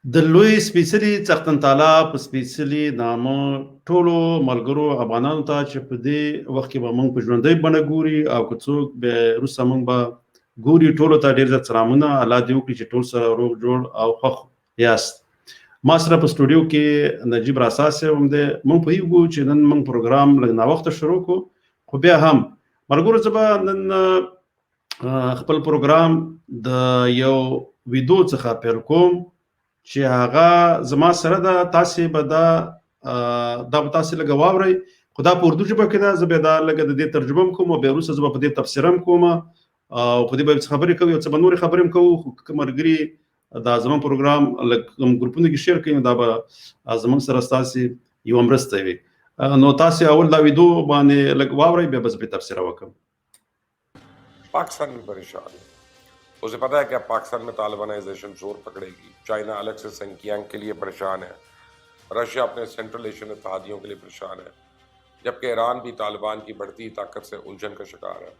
د لوی سپېڅلي څښتن تعالی په سپېڅلي نامه ټولو ملګرو افغانانو ته چې په دې وخت کې به موږ په ژوندۍ بڼه ګوري او که څوک به وروسته موږ به ګوري، ټولو ته ډېر زیات سلامونه. الله دې وکړي چې ټول سره روغ جوړ او خوښ یاست. ما سره په سټوډیو کې نجیب راسا صاحب هم دی. موږ پوهیږو چې نن موږ پروګرام لږ ناوخته شروع کړو، خو بیا هم ملګرو زه به نن خپل پروګرام د یو ویدو څخه پیل کوم چې هغه زما سره ده. تاسې به دا دا به تاسې لږه واورئ، خو دا په اردو ژبه کې ده. زه به دا لږه د دې ترجمه هم کوم او بیا وروسته زه به په دې تفسیر هم کوم او په دې به څه خبرې کوو، یو څه به نورې خبرې هم کوو. خو که ملګري دا زموږ پروګرام لږ کوم ګروپونو کې شیر کړئ، نو دا به زموږ سره ستاسې یوه مرسته وي. نو تاسې اول دا ویډیو باندې لږ واورئ، بیا به زه پرې تبصره وکړم. پاکستان بھی پریشان ہے، اسے پتا ہے کہ اب پاکستان میں طالبانائزیشن زور پکڑے گی۔ چائنا الگ سے سنکیانگ کے لیے پریشان ہے، رشیا اپنے سینٹرل ایشین اتحادیوں کے لیے پریشان ہے، جبکہ ایران بھی طالبان کی بڑھتی طاقت سے الجھن کا شکار ہے،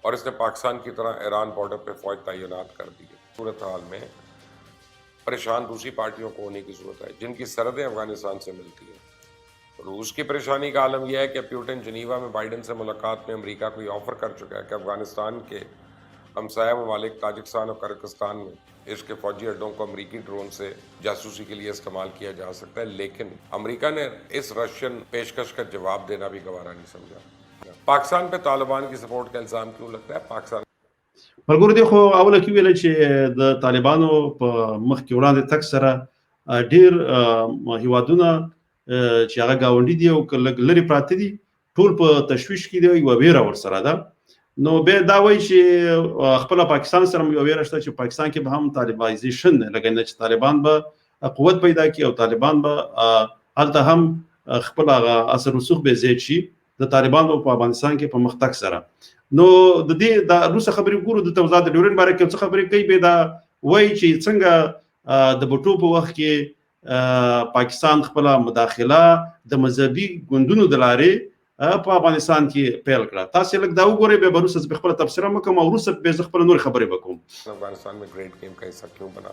اور اس نے پاکستان کی طرح ایران بارڈر پہ فوج تعینات کر دی ہے۔ صورت حال میں پریشان دوسری پارٹیوں کو ہونے کی ضرورت ہے جن کی سرحدیں افغانستان سے ملتی ہیں۔ روس کی پریشانی کا عالم یہ ہے کہ پیوٹن جنیوا میں بائیڈن سے ملاقات میں امریکہ کو یہ آفر کر چکا ہے کہ افغانستان کے ہمسایہ ممالک تاجکستان اور کرغستان میں اس کے فوجی اڈوں کو امریکی ڈرون سے جاسوسی کے لیے استعمال کیا جا سکتا ہے، لیکن امریکہ نے اس رشین پیشکش کا جواب دینا بھی گوارا نہیں سمجھا۔ پاکستان پہ طالبان کی سپورٹ کا الزام کیوں لگتا ہے؟ پاکستان ملګرو، دې خو اوله کې ویل چې د طالبانو په مخ کې وړاندې تګ سره ډیر هیوادونه چې هغه گاونډي دي او که لږ لرې پراته دي، ټول په تشویش کې دي، یوه ویره ورسره ده. نو بیا دا وایي چې خپله پاکستان سره هم یوه ویره شته چې پاکستان کې به هم طالبایزیشن دی، لکه نه چې طالبان به قوت پیدا کړي او طالبان به هلته هم خپل هغه اثر رسوخ به زیات شي د طالبانو په افغانستان کې په مخ تګ سره. نو د دې د روسه خبرې وګورو، د توزاد ډیورنډ باره کې څه خبرې کوي. به دا وایي چې څنګه د بټو په وخت کې پاکستان خپله مداخله د مذهبي ګوندونو د لارې په افغانستان کې پیل کړه. تاسې لږ دا وګورئ، بیا به وروسته زه خپله تبصره وکړم او وروسته بیا زه خپله نورې خبرې به کوم. افغانستان میں گریٹ گیم کا حصہ کیوں بنا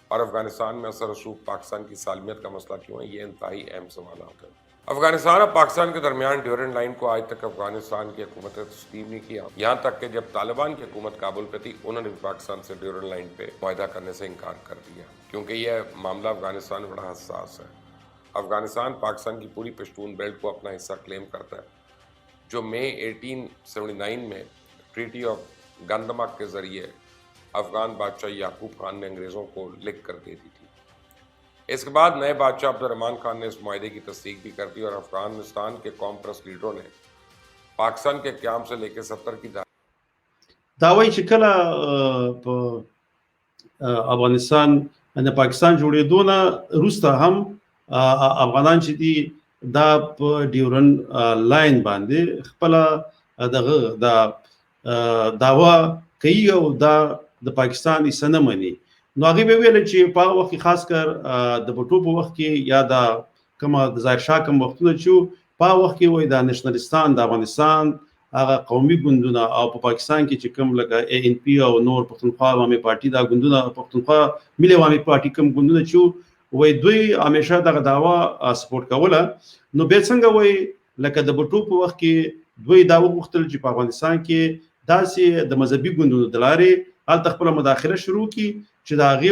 اور افغانستان میں اثر رسوخ پاکستان کی سالمیت کا مسئلہ کیوں ہے، یہ انتہائی اہم سوالات ہیں۔ افغانستان اور پاکستان کے درمیان ڈیورنڈ لائن کو آج تک افغانستان کی حکومت نے تسلیم نہیں کیا، یہاں تک کہ جب طالبان کی حکومت کابل پہ تھی، انہوں نے بھی پاکستان سے ڈیورنڈ لائن پہ معاہدہ کرنے سے انکار کر دیا، کیونکہ یہ معاملہ افغانستان میں بڑا حساس ہے۔ افغانستان پاکستان کی پوری پشتون بیلٹ کو اپنا حصہ کلیم کرتا ہے، جو مئی 1879 میں ٹریٹی آف گندمک کے ذریعے افغان بادشاہ یعقوب خان نے انگریزوں کو لکھ کر دے دی تھی۔ اس کے بعد نئے بادشاہ عبد الرحمن خان نے اس معاہدے کی تصدیق بھی کر دی، اور افغانستان کے قوم پرست لیڈروں نے پاکستان کے قیام سے لے کے 70 کی دا وایي چې کله په افغانستان د پاکستان جوړېدو نه وروسته هم افغانان چې دي، دا په ډیورن لاین باندې خپله دغه دا دعوا کوي او دا د پاکستان حصه نه مني. نو هغې به ویل چې په هغه وخت کې، خاص کر د بټو په وخت کې یا د کومه د ظاهر شاه کوم وختونه چې په هغه وخت کې، وایي دا نشنلستان، د افغانستان هغه قومي ګوندونه او په پاکستان کې چې کوم لکه اے این پی او نور پښتونخوا عوامي پارټي، دا ګوندونه، پښتونخوا ملي عوامي پارټي کوم ګوندونه چې، وایي دوی همیشه دغه دعوا سپورټ کوله. نو بیا څنګه وایي لکه د بټو په وخت کې دوی دا وغوښتل چې په افغانستان کې داسې د مذهبي ګوندونو د لارې هلته خپله مداخله شروع کړي چې د هغې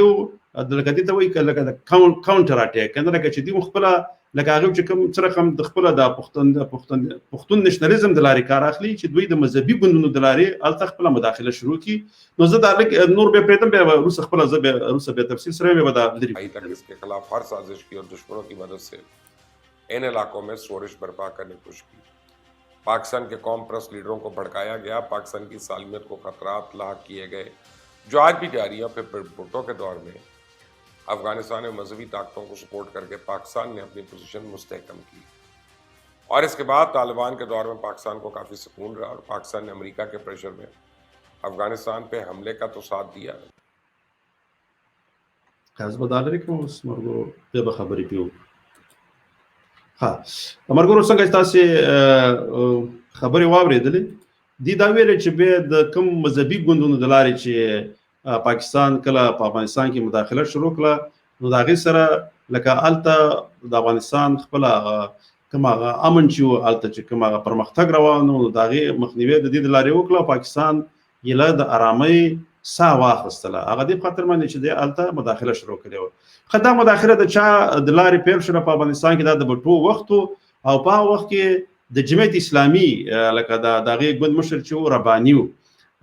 لکه دې ته وایي لکه د کاونټر اټیک که نه، لکه چې دوی خپله لکه هغه چې کوم څه رقم د خپله د پښتون نشنلیزم د لارې کار اخلي چې دوی د مذهبي ګوندونو د لارې هلته خپله مداخله شروع کړي. نو زه دا لږ نور بیا پرېږدم، بیا وروسته خپله زه بیا وروسته بیا تفصیل سره بیا به دا لرې تک اس کے خلاف ہر سازش کی اور دشمنوں کی مدد سے ان علاقوں میں شورش برپا کرنے کی کوشش کی۔ پاکستان کے قوم پرست لیڈروں کو بھڑکایا گیا، پاکستان کی سالمیت کو خطرات لاحق کیے گئے، جو آج بھی جاری ہے۔ اور پھر بھٹو کے دور میں افغانستان میں مذہبی طاقتوں کو سپورٹ کر کے پاکستان نے اپنی پوزیشن مستحکم کی، اور اس کے بعد طالبان کے دور میں پاکستان کو کافی سکون رہا، اور پاکستان نے امریکہ کے پریشر میں افغانستان پہ حملے کا تو ساتھ دیا۔ زه به دا لرې کړم اوس ملګرو، بیا به خبرې پرې وکړو. ها ملګرو، څنګه چې تاسې خبرې واورېدلې دي، دا ویلې چې بیا د کوم مذهبي ګوندونو د لارې چې پاکستان کله په افغانستان کې مداخله شروع کړه. نو د هغې سره لکه هلته د افغانستان خپله کوم هغه امن چې و، هلته چې کوم هغه پرمختګ روان و، نو د هغې مخنیوی د دې د لارې وکړه. پاکستان یې له د ارامۍ ساه واخیستله، هغه دې په خاطر باندې چې دی هلته مداخله شروع کړې وه. ښه، دا مداخله د چا د لارې پیل شوله په افغانستان کې؟ دا د بټو وخت و، او په هغه وخت کې د جمعیت اسلامي لکه د هغې ګوند مشر چې و، رباني و.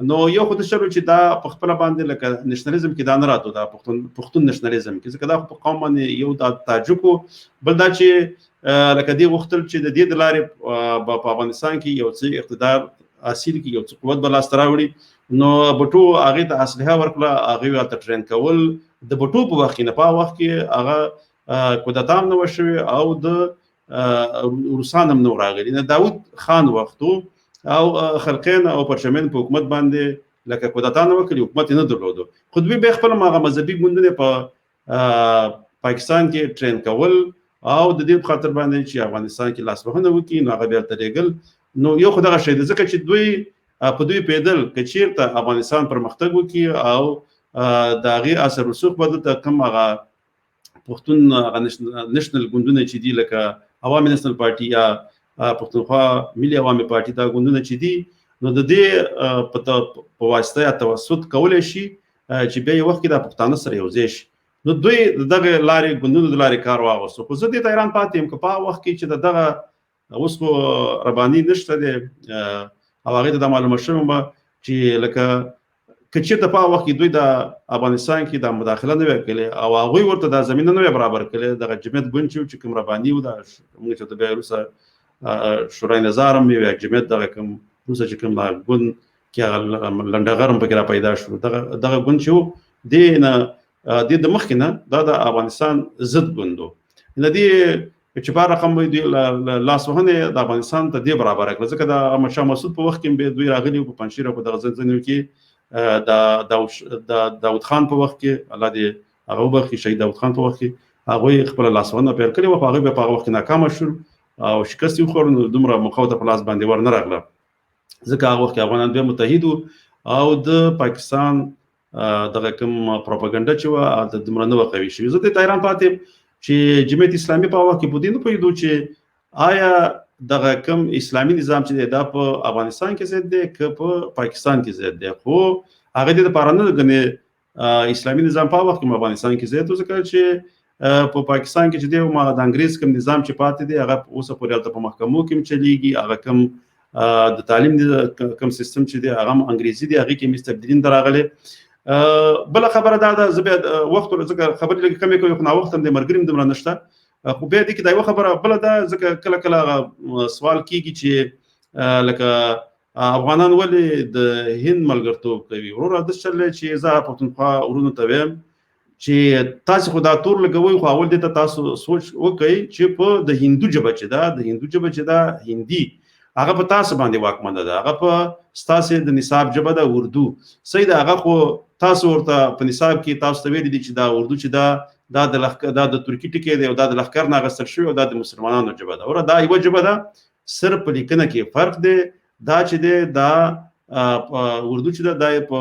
نو یو خو د شرو چې دا په خپل باندې لکه نشنلیزم کې دا نه راتو، دا پښتون نشنلیزم کې، ځکه دا په قوم باندې یو د تاجکو، بل دا چې لکه دې غوښتل چې د دې د لارې په افغانستان کې یو څه اقتدار حاصل کړي، یو څه قوت به لاسته راوړي. نو بټو هغې ته اسلحه ورکړه، هغې هلته ټرین کول د بټو په وخت کې نه، په وخت کې هغه کودتا هم نه وه شوې او د روسان هم نه وو راغلي. نه داود خان وخت او خلقین او پرچمین په حکومت باندې لکه کودتا نه وکړي، حکومت یې نه درلودو. خو دوی بیا خپل هغه مذهبي ګوندونه په پاکستان کې ټرین کول او د دې په خاطر باندې چې افغانستان کې لاسوهنه وکړي، نو هغه بیا هلته لېږل. نو یو خو دغه شی دی، ځکه چې دوی په دوی پوهېدل که چېرته افغانستان پرمختګ وکړي او د هغې اثر رسوخ به دلته کوم هغه پښتون هغه نشنل ګوندونه چې دي، لکه عوامي نشنل پارټي یا پښتونخوا ملي عوامي پارټي، دا ګوندونه چې دي، نو د دې په واسطه یا توسط کولی شي چې بیا یو وخت کې دا پښتانه سره یو ځای شي. نو دوی د دغه لارې ګوندونو د لارې کار واغوستو. خو زه دې ته حیران پاتې یم که په هغه وخت کې چې د دغه اوس خو رباني نشته دی او هغې ته دا معلومه شوې وه چې لکه که چېرته په هغه وخت کې دوی د افغانستان کې دا مداخله نه وای کړې او هغوی ورته دا زمینه نه وای برابر کړې، دغه جمعیت ګوند چې کوم رباني و، دا موږ چې ته بیا وروسته شورای نظار هم وي، جمعیت دغه کوم وروسته چې کوم ګوند کې هغه لنډغر هم پکې را پیدا شو، دغه ګوند چې و دې نه دې د مخکې نه دا د افغانستان ضد ګوند و. نه دې چې په رقم به دوی لاسوهنې د افغانستان ته دې برابره کړه، ځکه د احمد شاه مسعود په وخت کې به دوی راغلي په پنجشیر او په دغه ځایونو کې، د داود خان په وخت کې، الله دې هغه وبخښي، شهید داود خان په وخت کې هغوی خپله لاسوهنه پیل کړې وه، خو هغوی بیا په هغه وخت کې ناکامه شول او شکست یې وخوړ. نو دومره موقع ته په لاس باندې ور نه راغله، ځکه هغه وخت کې افغانان بیا متحد وو او د پاکستان دغه کوم پروپاګنډه چې وه د دومره نه وه قوي شوې. زه دې ته حیران پاتې یم چې جمعیت اسلامي په وخت کې په دې نه پوهېدو چې آیا دغه کوم اسلامي نظام چې دی دا په افغانستان کې ضد دی که په پاکستان کې ضد دی. خو هغه دې لپاره نه ګنې اسلامي نظام په وخت کې افغانستان کې ضد و، ځکه چې په پاکستان کې چې دی ما د انګریز کوم نظام چې پاتې دی هغه اوسه پورې هلته په محکمو کې هم چلیږي، هغه کوم د تعلیم کوم سیستم چې دی هغه هم انګریزي دی، هغې کې هم هېڅ تبدیلي نه ده راغلې. بله خبره دا ده، زه بیا وخت ځکه خبرې لږې کمې کوي، خو ناوخته هم دی، ملګري هم دومره نشته. خو بیا دې کې دا یوه خبره بله ده، ځکه کله کله هغه سوال کیږي چې لکه افغانان ولې د هند ملګرتوب کوي. وروره داسې چل دی چې زه پښتونخوا ورونو ته وایم چې تاسو خو دا تور لګوئ، خو اول دې ته تاسو سوچ وکړئ چې په د هندو ژبه چې ده، د هندو ژبه چې ده هندي، هغه په تاسو باندې واکمنه ده، هغه په ستاسې د نصاب ژبه ده اردو، صحیح ده. هغه خو تاسو ورته په نصاب کې تاسو ته ویلي دي چې دا اردو چې ده دا د لښکر، دا د ترکي ټکی دی او دا د لښکر نه اخیستل شوی او دا د مسلمانانو ژبه ده. وروره دا یوه ژبه ده، صرف په لیکنه کې فرق دی. دا چې دی دا اردو چې ده دا په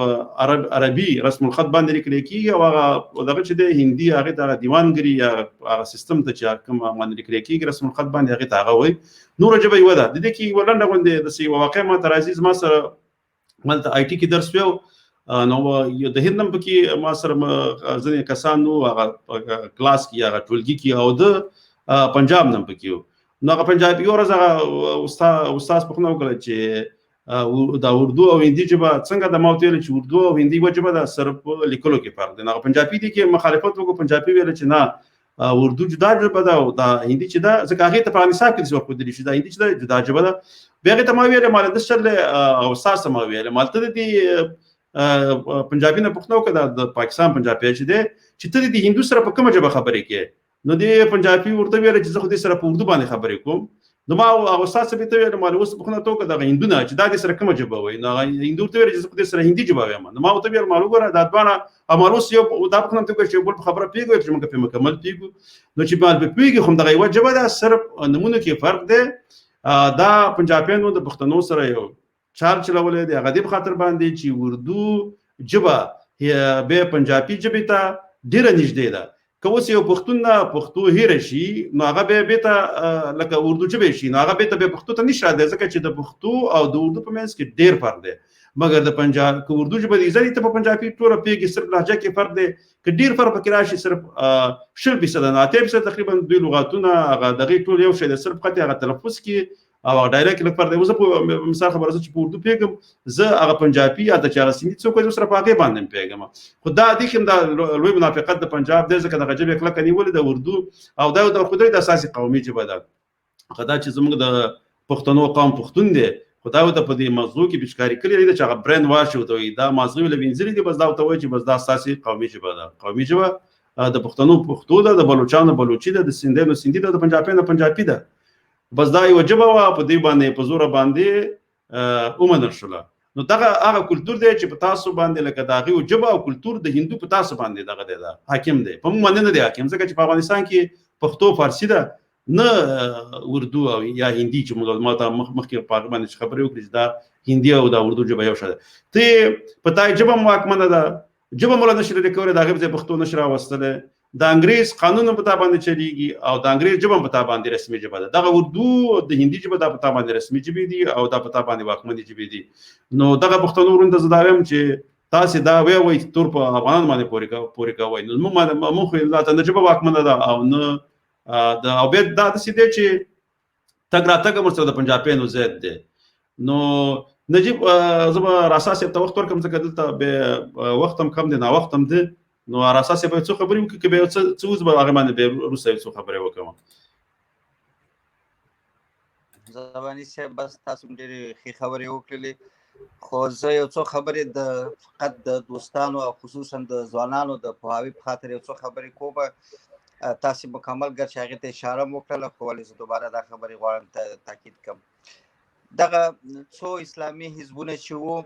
عربي رسم الخط باندې لیکل کېږي، او هغه دغه چې دی هندي هغې ته هغه دیوانګري یا هغه سیستم ته چې کوم باندې لیکل کېږي رسم الخط باندې هغې ته هغه وایي. نوره ژبه یوه ده. د دې کې یوه لنډه غوندې داسې یوه واقعه ما ته راځي، زما سره ملته آی ټي کې درس ویو، نو د هند هم پکې ما سره ځینې کسان وو هغه کلاس کې هغه ټولګي کې، او د پنجاب نه هم پکې وو. نو هغه پنجابي یوه ورځ هغه استاد پوښتنه وکړه چې دا اردو او هندي ژبه څنګه ده؟ ما ورته ویل چې اردو او هندي یوه ژبه ده، صرف په لیکلو کې فرق دی. نو هغه پنجابي دي کې مخالفت وکړو، پنجابي ویل چې نه اردو جدا ژبه ده او دا هندي چې ده، ځکه هغې ته په نصاب کې داسې ورښودلي چې دا هندي چې ده جدا ژبه ده. بیا هغې ته ما ویل، ما داسې چل دی، استاد ته ما ویل، ما ته د دې پنجابي نه پوښتنه وکړه، دا د پاکستان پنجابي چې دی، چې ته د هندو سره په کومه ژبه خبرې کوې؟ نو دې پنجابي ورته ویل چې زه خو دې سره په اردو باندې خبرې کوم. نو ما هغه استاد صاحب ته ویل، ما اوس پوښتنه ته وکړه دغه هندونه چې دا دې سره کومه ژبه وایي؟ نو هغه هندو ورته ویل چې زه خو دې سره هندي ژبه وایم. نو ما ورته ویل، ما وګوره دا دواړه، او ما اوس یو دا پوښتنه ته وکړه چې بل په خبره پوهېږو چې موږ پرې مکمل پوهېږو. نو چې ما پرې پوهېږي خو همدغه یوه ژبه ده، صرف نومونو کې فرق دی. دا پنجابیانو د پښتنو سره یو چال چلولی دی، هغه دې په خاطر باندې چې اردو ژبه بیا پنجابي ژبې ته ډېره نږدې ده. که اوس یو پښتون نه پښتو هیره شي نو هغه به بیرته لکه اردو ژبه شي، نو هغه بیرته به پښتو ته نشي راتلی، ځکه چې د پښتو او د اردو په منځ کې ډیر فرق دی. مګر د پنجاب که اردو ژبه دی ځلې ته په پنجابي ټوله پیږي، صرف لهجه کې فرق دی. که ډیر فرق پکې راشي صرف 20% نه 80% تقریبا دوی لغاتونه هغه دغه ټول یو شی دی، صرف قطع هغه تلفظ کې او هغه ډایلګ لږ فرق دی. زه په مثال خبره زه چې په اردو پیږم، زه هغه پنجابي یا د چې هغه سندي څوک وایي سره په هغې باندې هم پوهېږم. خو دا دې کې هم دا لوی منافقت د پنجاب دی، ځکه دغه ژبه یې کلکه نیولې ده اردو، او دا د خدای د اساسي قومي ژبه ده. خو دا چې زموږ د پښتنو قوم پښتون دی، خو دا ورته په دې مغزو کې پچکاري کړې ده چې هغه برین واش ورته وایي، دا مازغه له وینځلي دي، بس دا ورته وایي چې بس دا ستاسې قومي ژبه ده. قومي ژبه د پښتنو پښتو ده، د بلوچانو بلوچي ده، د سندیانو سندي ده، د پنجابیانو پنجابي ده. بس دا یوه ژبه وه، په دې باندې په زوره باندې ومنل شوله. نو دغه هغه کلتور دی چې په تاسو باندې لکه د هغې ژبه او کلتور د هندو په تاسو باندې دغه دی، دا حاکم دی، په موږ باندې نه دی حاکم، ځکه چې په افغانستان کې پښتو فارسي ده، نه اردو او یا هندي، چې موږ ما ته مخکې په هغه باندې خبرې وکړې چې دا هندي او دا اردو ژبه یو شی ده. ته په تا ژبه هم واکمنه ده، ژبه مو له نه شي لرې کولی، د هغې په ځای پښتو نه شي راوستلی، د انګریز قانون هم په تا باندې چلیږي او د انګریز ژبه هم په تا باندې رسمي ژبه ده. دغه اردو د هندي ژبه دا په تا باندې رسمي ژبې دي او دا په تا باندې واکمنې ژبې دي. نو دغه پښتنو وروڼو ته زه دا وایم چې تاسې دا وی وایئ چې تور په افغانانو باندې پورې کوئ، نو موږ باندې موږ خو لا ته نه ژبه واکمنه ده او نه د او بیا دا داسې دی چې تګ راتګ هم ورسره د پنجابیانو زیات دی. نو نجیب زه به راسا صاحب ته وخت ورکړم، ځکه دلته به وخت هم کم دی، ناوخت هم دی. نو راسا صاحب به څو خبرې وکړي، که به یو څه وځي به هغې باندې بیا وروسته یو څو خبرې وکړم. زبانی صاحب بس تاسو ډېرې ښې خبرې وکړلې، خو زه یو څو خبرې د فقط د دوستانو او خصوصا د ځوانانو د پوهاوي په خاطر یو څو خبرې کوم. تاسو مکمل ګر چې هغې ته اشاره مو وکړله، خو ولې زه دوباره دا خبرې غواړم تاکید کړم. دغه څو اسلامي حزبونه چې وو،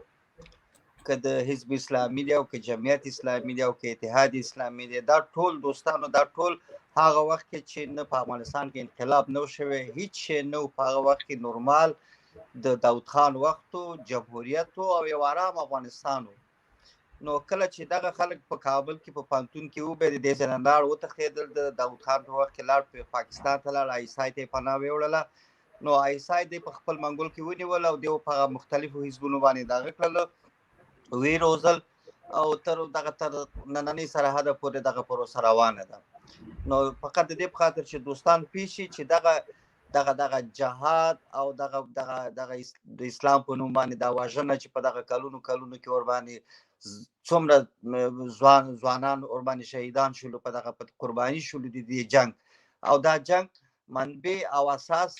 که د حزب اسلامي دی او که جمعیت اسلامي دی او که اتحاد اسلامي دی، دا ټول دوستانو دا ټول هغه وخت کې چې نه په افغانستان کې انقلاب نه شوی، هیڅ شی نه په هغه وخت کې نورمال د داود خان وخت و، جمهوریت او یو آرام افغانستان و. نو کله چې دغه خلک په کابل کې په پانتون کې وو، بیا د دې ځای نه لاړ وتښتېدل، د داود خان په وخت کې لاړ پاکستان ته لاړ، آی اس آی ته یې پناه ویوړله. نو آی اس آی دی په خپل منګول کې ونیول او دی په هغه مختلفو حزبونو باندې دغه کړل، ویې روزل او تر دغه تر نننۍ سرحده پورې دغه پروسه روانه ده. نو فقط د دې په خاطر چې دوستان پوه شي چې دغه دغه دغه جهاد او دغه دغه دغه د اسلام په نوم باندې دا وژنه چې په دغه کلونو کلونو کې ورباندې څومره ځوانان ورباندې شهیدان شول، په دغه قرباني شول د دې جنگ، او دا جنگ منبع او اساس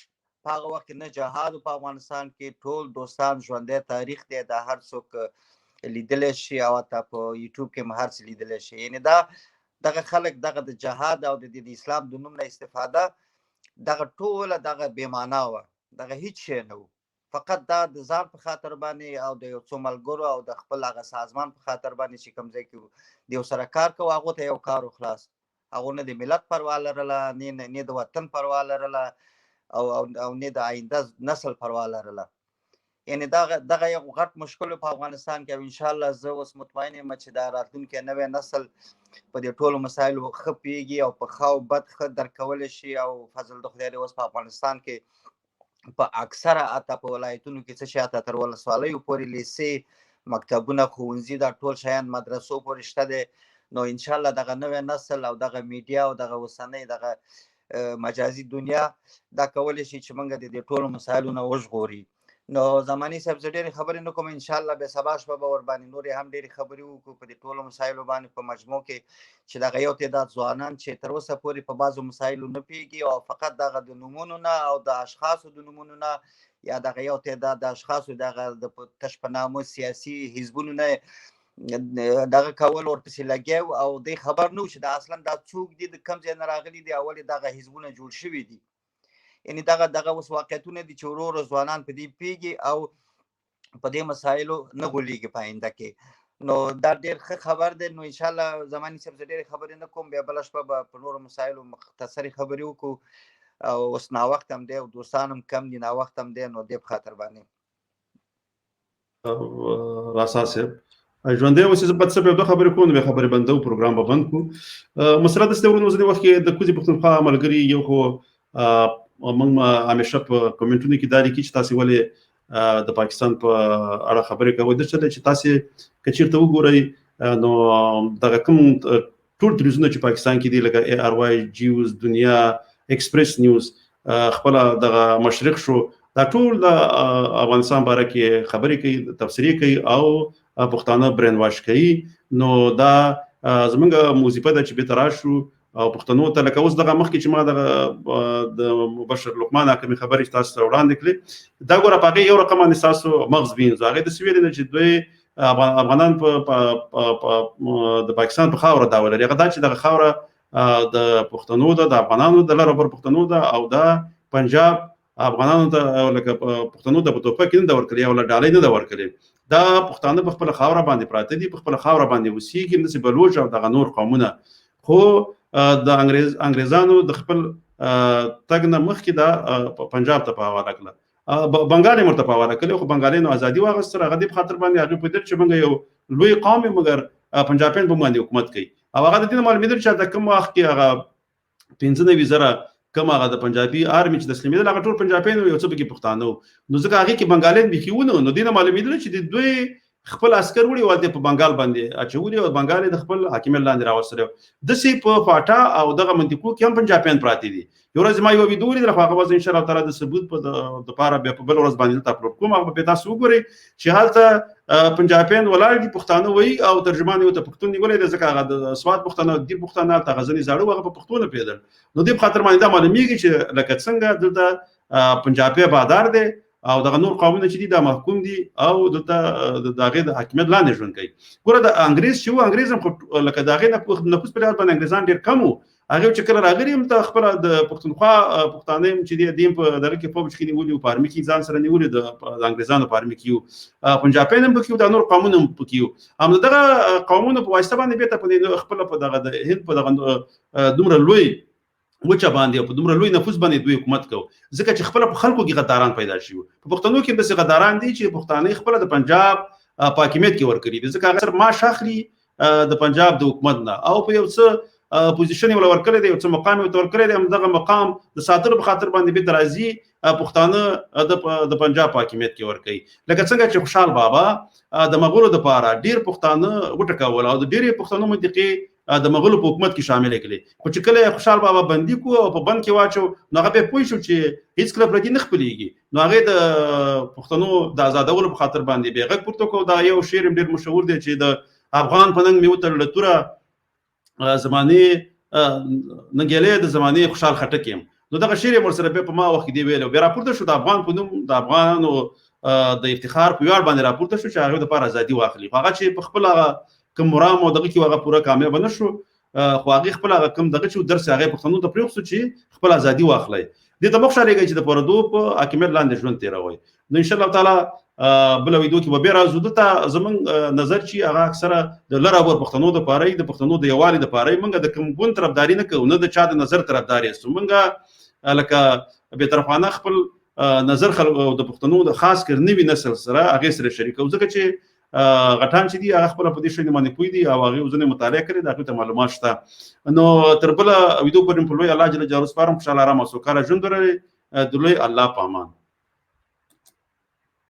په هغه وخت کې نه جهاد په افغانستان کې، ټول دوستان ژوندی تاریخ دی، دا هر څوک لیدلی شي او حتی په یوټیوب کې هم هر څه لیدلی شي. یعنې دا دغه خلک دغه د جهاد او د اسلام د نوم نه استفاده دغه ټوله دغه بې معنا وه، دغه هیڅ شی نه و، فقط دا د ځان په خاطر باندې او د یو څو ملګرو او د خپل هغه سازمان په خاطر باندې چې کوم ځای کې د یو سره کار کوه هغو ته یو کار وخلاص، هغو نه د ملت پروا لرله، نه د وطن پروا لرله او او نه د آینده نسل پروا لرله. یعنی دغه یو غټ مشکل په افغانستان کې، او ان شاء الله زه اوس مطمئن یم چې دا راتلونکی نوی نسل په دې ټولو مسایلو ښه پوهېږي او په ښه او بد ښه درک کولی شي. او فضل د خدای دی اوس په افغانستان کې په اکثره حتی په ولایتونو کې څه شي حتی تر ولسوالیو پورې لیسې، مکتبونه، ښوونځي، دا ټول شیان مدرسو پورې شته دی. نو ان شاء الله دغه نوی نسل او دغه میډیا او دغه اوسنۍ دغه مجازي دنیا دا کولی شي چې موږ د دې ټولو مسایلو نه وژغوري. نو زمانی صاحب زه ډېرې خبرې نه کوم، ان شاء الله به سبا شپه به ورباندې نورې هم ډېرې خبرې وکړو په دې ټولو مسایلو باندې په مجموع کې، چې دغه یو تعداد ځوانان چې تر اوسه پورې په بعضو مسایلو نه پوهېږي او فقط دغه د نومونو نه او د اشخاصو د نومونو نه یا دغه یو تعداد د اشخاصو دغه د تش په نامه سیاسي حزبونو نه دغه کول ورپسې لګیا او دی خبر نه و چې دا اصلا دا څوک دي، د کوم ځای نه راغلي دي او ولې دغه حزبونه جوړ شوي دي. یعنی دغه دغه اوس واقعیتونه دي چې ورو ورو ځوانان په دې پوهېږي او په دې مسایلو نه غولېږي په آینده کې. نو دا ډېر ښه خبر دی. نو ان شاء الله زمانی صاحب زه ډېرې خبرې نه کوم، بیا بله شپه به په نورو مسایلو مختصرې خبرې وکړو. او اوس ناوخته هم دی او دوستان هم کم دي، ناوخته هم دی، نو دې په خاطر باندې راسا صاحب ژوندی اوسې. زه بد څه به دوه خبرې کوم، نو خبرې بندو، پروګرام به بند کو. مسله د ورونو ځینې وخت کې د کوزي پښتونخوا ملګري یو خو موږ همیشه په کومنټونو کې دا لیکي چې تاسو ولې د پاکستان په اړه خبرې کوئ. د څه چې تاسو کچیرته وګورئ نو دغه کوم ټول تلویزیونونه چې پاکستان کې دي، لکه ای ار وای، جیوز، دنیا، ایکسپریس نیوز، خپل دغه مشرق شو، دا ټول د افغانستان باره کې خبرې کوي، تبصرې کوي او پښتانه برین واش کوي. نو دا زمونږ وظیفه ده چې بیرته راشو او پښتنو ته، لکه اوس دغه مخکې چې ما دغه د مبشر لقمان کومې خبرې چې تاسو ته وړاندې کړې، دا ګوره په هغې یو رقم باندې ستاسو مغز وینځو. هغې داسې ویلي نه چې دوی افغانان په د پاکستان په خاوره دعوه لري، هغه دا چې دغه خاوره د پښتنو ده، د افغانانو د لر او بر پښتنو ده، او دا پنجاب افغانانو ته لکه پښتنو ته په توپه کې نه ده ورکړې او له ډالۍ نه ده ورکړې. دا پښتانه په خپله خاوره باندې پراته دي، په خپله خاوره باندې اوسېږي، همداسې بلوچ او دغه نور قومونه. خو د انګریزانو د خپل تګ نه مخکې دا پنجاب ته په حواله کړه، بنګال یې ورته په حواله کړی، خو بنګالیانو ازادي واخیستله. هغه دې په خاطر باندې هغوی پوهېدل چې موږ یو لوی قوم یو، مګر پنجابیان په موږ باندې حکومت کوي. او هغه د دې نه معلومېدل چې د کوم وخت کې هغه 95,000 کوم هغه د پنجابي آرمي چې تسلیمېدل، هغه ټول پنجابیان وو، یو څه پکې پښتانه وو، نو ځکه هغې کې بنګالیان بیخي ونه. نو دې نه معلومېدل چې د دوی خپل عسکر وړي او هلته په بنګال باندې اچولي او بنګال یې د خپل حاکمیت لاندې راوستلی. داسې په فاټا او دغه منطقو کې هم پنجابیان پراته دي. یو ورځ ما یوه ویډیو ولیدله، خو هغه به زه ان شاء الله تعالی د ثبوت په دپاره بیا په بله ورځ باندې دلته اپلوډ کوم. هغه به بیا تاسو وګورئ چې هلته پنجابیان ولاړ دي، پښتانه وایي او ترجمان یې ورته پښتون نیولی دی، ځکه هغه د سوات پښتانه او دیر پښتانه هلته هغه ځینې زاړه وو، هغه په پښتو نه پوهېدل. نو دې په خاطر باندې دا معلومیږي چې لکه څنګه دلته پنجابی بادار دی او دغه نور قومونه چې دي دا محکوم دي او دلته د هغې د حاکمیت لاندې ژوند کوي. ګوره د انګریز چې وو، انګریز هم خو لکه د هغې نفوس په لحاظ باندې انګریزان ډېر کم وو. هغې چې کله راغلي هم ته خپله د پښتونخوا پښتانه هم چې دي، دې هم په دغه کې فوج کې نیولي وو، په آرمي کې ځان سره نیولي، د انګریزانو په آرمي کې وو، پنجابیان هم پکې وو، دا نور قومونه هم پکې وو. هم د دغه قومونو په واسطه باندې بېرته په دې خپله په دغه د هند په دغه دومره لوی وچه باندې او په دومره لوی نفوس باندې دوی حکومت کو، ځکه چې خپله په خلکو کې غداران پیدا شوي وو. په پښتنو کې داسې غداران دي چې پښتانه خپله د پنجاب په حاکمیت کې ورکړي دي، ځکه هغه معاش اخلي د پنجاب د حکومت نه او په یو څه پوزیشن یې ورله ورکړی دی، یو څه مقام یې ورته ورکړی دی، همدغه مقام د ساتلو په خاطر باندې بېرته راځي پښتانه د پنجاب په حاکمیت کې ورکوي. لکه څنګه چې خوشحال بابا د مغولو دپاره ډېر پښتانه وټکول او د ډېرې پښتنو منطقې د مغولو په حکومت کې شامل کړي، خو چې کله یې خوشحال بابا بندي کو او په بند کې واچو، نو هغه بیا پوه شو چې هیڅکله پردي نه خپلېږي، نو هغې د پښتنو د ازادولو په خاطر باندې بیا غږ پورته کړ. دا یو شعر هم ډېر مشهور دی چې د افغان په ننګ مې وتړله توره، زمانې ننګیالی د زمانې خوشحال خټک یم. نو دغه شعر یې ورسره بیا په ما وخت کې دی ویلی، بیا راپورته شو د افغان په نوم، د افغانانو د افتخار په ویاړ باندې راپورته شو چې هغې دپاره ازادي واخلي. خو هغه چې په خپل هغه کوم مرام او دغه کې هغه پوره کامیابه نه شو، خو هغې خپل هغه کوم دغه چې درس هغې پښتنو ته پرېښود چې خپل ازادي واخلئ. دې ته مه خوشحالېږئ چې د پردو په حاکمیت لاندې ژوند تېروئ. نو ان شاء الله تعالی بله ویډیو کې به بیا راځو. دلته زمونږ نظر چې هغه اکثره د لر او بر پښتنو دپاره وي، د پښتنو د یووالي دپاره وي. مونږ د کوم ګوند طرفداري نه کوو، نه د چا د نظر طرفدار یاستو. مونږ لکه بې طرفانه خپل نظر خلکو د پښتنو د خاص کر نوي نسل سره هغې سره شریکوو، ځکه چې غټان چې دي هغه خپله په دې شیانو باندې پوه دي او هغې ځینې مطالعه کړې ده، هغوی ته معلومات شته. نو تر بله ویډیو پورې په لوی الله جل جلاله سپارم. خوشحاله، ارام او سوکاله ژوند ولرئ. د لوی الله په امان.